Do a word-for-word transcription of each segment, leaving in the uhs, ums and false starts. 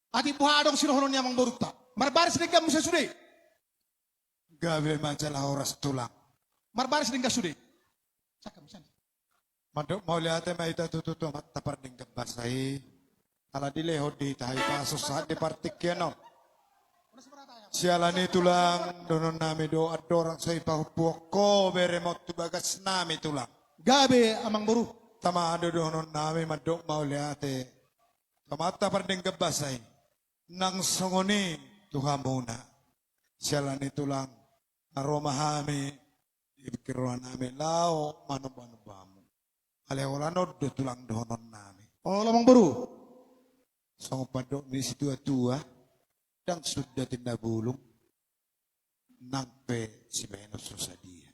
Atik boha adong sidohonon ni amangborunta? Marbaris denggan muse sude. Gabe ma jala horas tulang. Marbaris denggan sude. Sangkap muse. Mandok mauliate ma hita tutu tu Amanta pardenggan basa i. Ala dilehon di hita hahipason sahat di partingkian on. Siala ni i tulang, dohononnami do andorang so hupahompu ho berem on tu bagasnami tulang. Gabe amangboru. Tama do dohononnami mandok mauliate tu Amanta pardenggan basa i. Nang songon i tu hamuna. Siala ni i tulang, na ro ma hami di pingkir rohanami laho manombanomba hamu. Alai holan on do tulang dohononnami. Olo amangboru. Songon pandok ni situatua, ndang sundat inna bulung, nang pe sibahenon so sadia.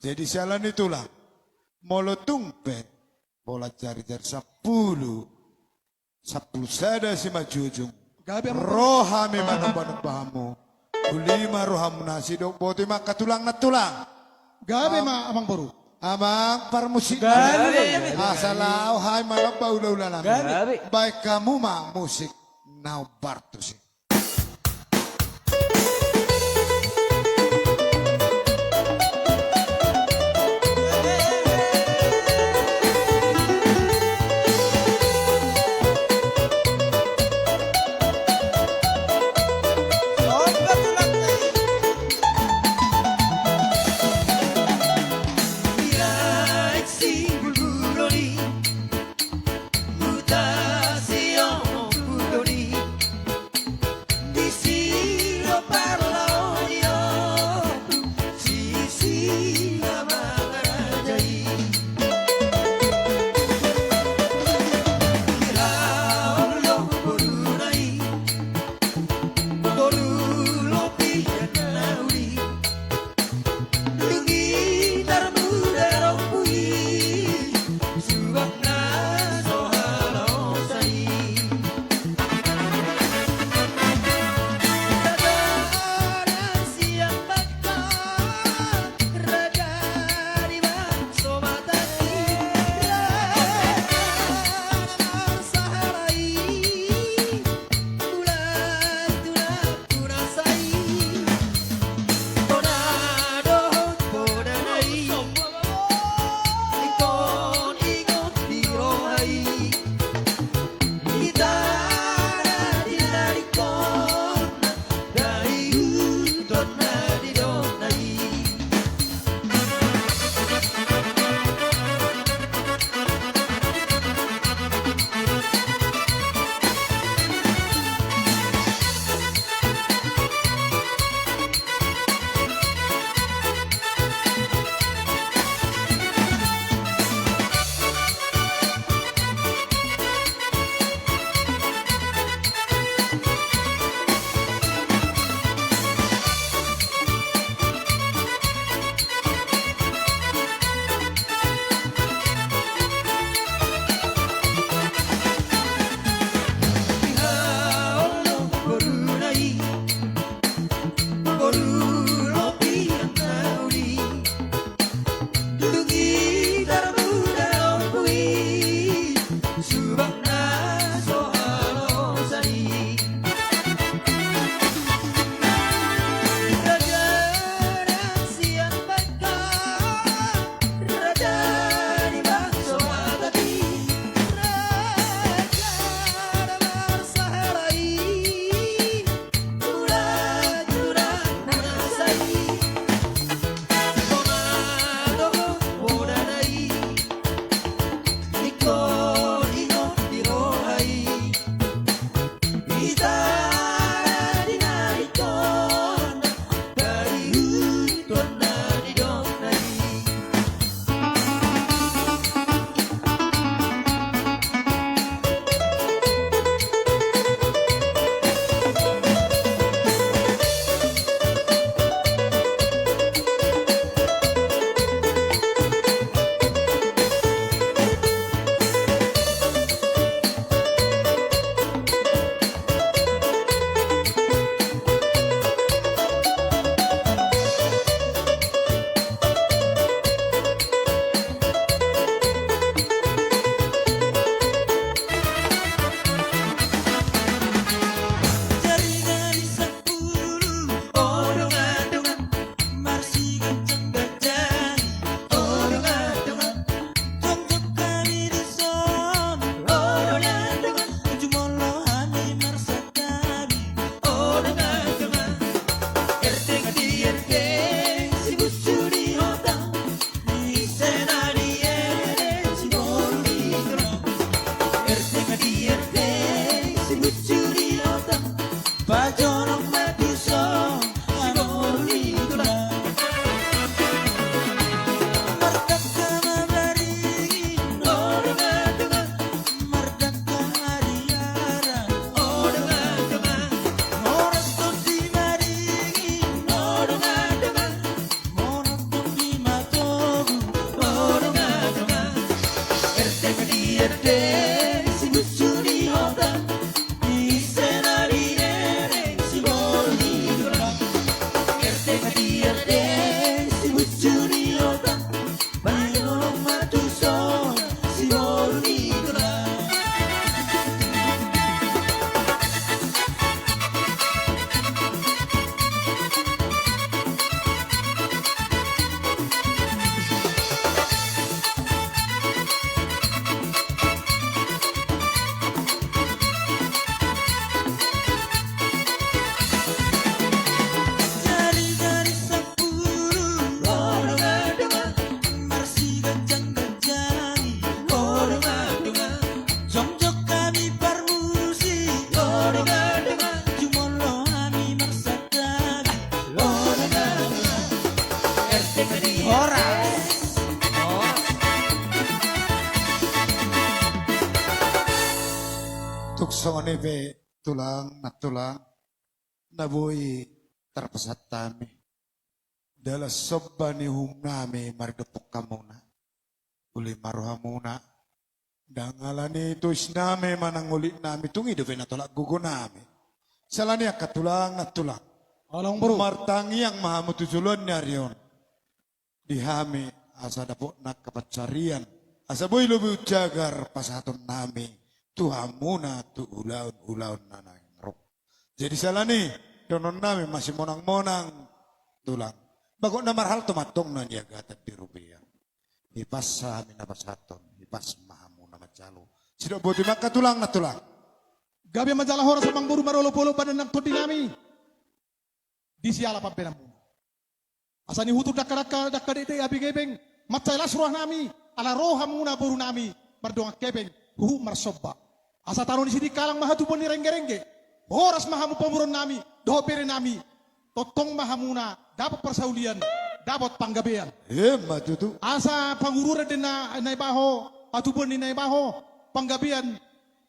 Jadi siala ni i tulang, molo tung pe holan jarijari sampulu, sampulu sada simanjujung. Gabe amang. Ro hami manombanomba hamu. Uli ma rohamuna, sidok boti ma angka tulang nantulang. Gabe ma amangboru. Amang parmusik. Gabe. Asa laho hami manomba ulaula nami. Gabe. Baen hamu ma musik na hombar tusi. Pe tulang, nantulang, na boi tarpasahat hami dalan somba ni uhumnami mardongan hamuna. Uli ma rohamuna. Ndang alani toisnami manang olitnami, tung i dope na tolap gogonami. Siala ni i angka tulang, nantulang, Along boru. Martangiang ma hamu tu joloan ni ari on di hami, asa dapotna angka pansarian, asa boi lobi umjagar pasahatonnami tu hamuna tu ulaon-ulaon na naeng ro. Jadi siala ni i dohononnami masimonang-monang, tulang. Bagot na marhalto ma antong na niagatan di robean. Hipas hami na pasahathon, hipas ma hamu na manjalo. Sidok boti ma angka tulang, nantulang. Gabe manjalo horas amang boru, marolopolop badan nang tondinami di siala pambahenanmuna. Asa nihutur dangka-dangka, dangka dekdek, abeng-ebeng, mansai las rohanami ala ro hamuna borunami mardongan hepeng huhut marsomba. Asa tano ni sidikalang ma hatubuan ni rengge-rengge. Horas ma hamu pamoruonnami dohot berenami. Tongtong ma hamuna dapot parsaulian, dapot panggabean. Emma tutu. Asa pangururan di na, Naibaho, hatubuan ni Naibaho, panggabean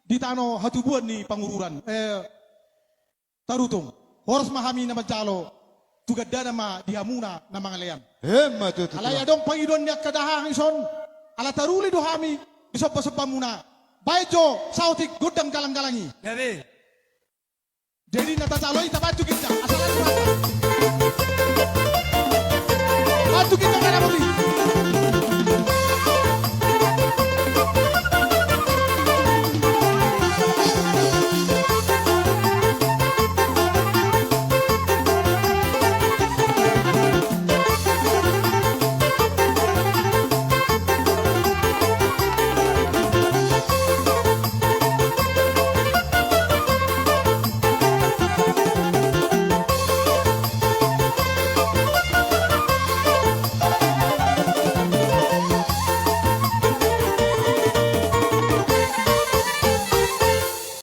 di tano hatubuan ni Pangururan, eh, Tarutung. Horas ma hami na manjalo tu gandana ma di hamuna na mangalean. Emma tutu. Alai adong pangidoan ni angka dahahang dison, ala taruli do hami di somba-sombamuna. Baen jo saotik gondang galang-galang i. Gabe. Jadi na tajalo i tabaen tu ginjang, asa langsung. Baen tu ginjang, na boti.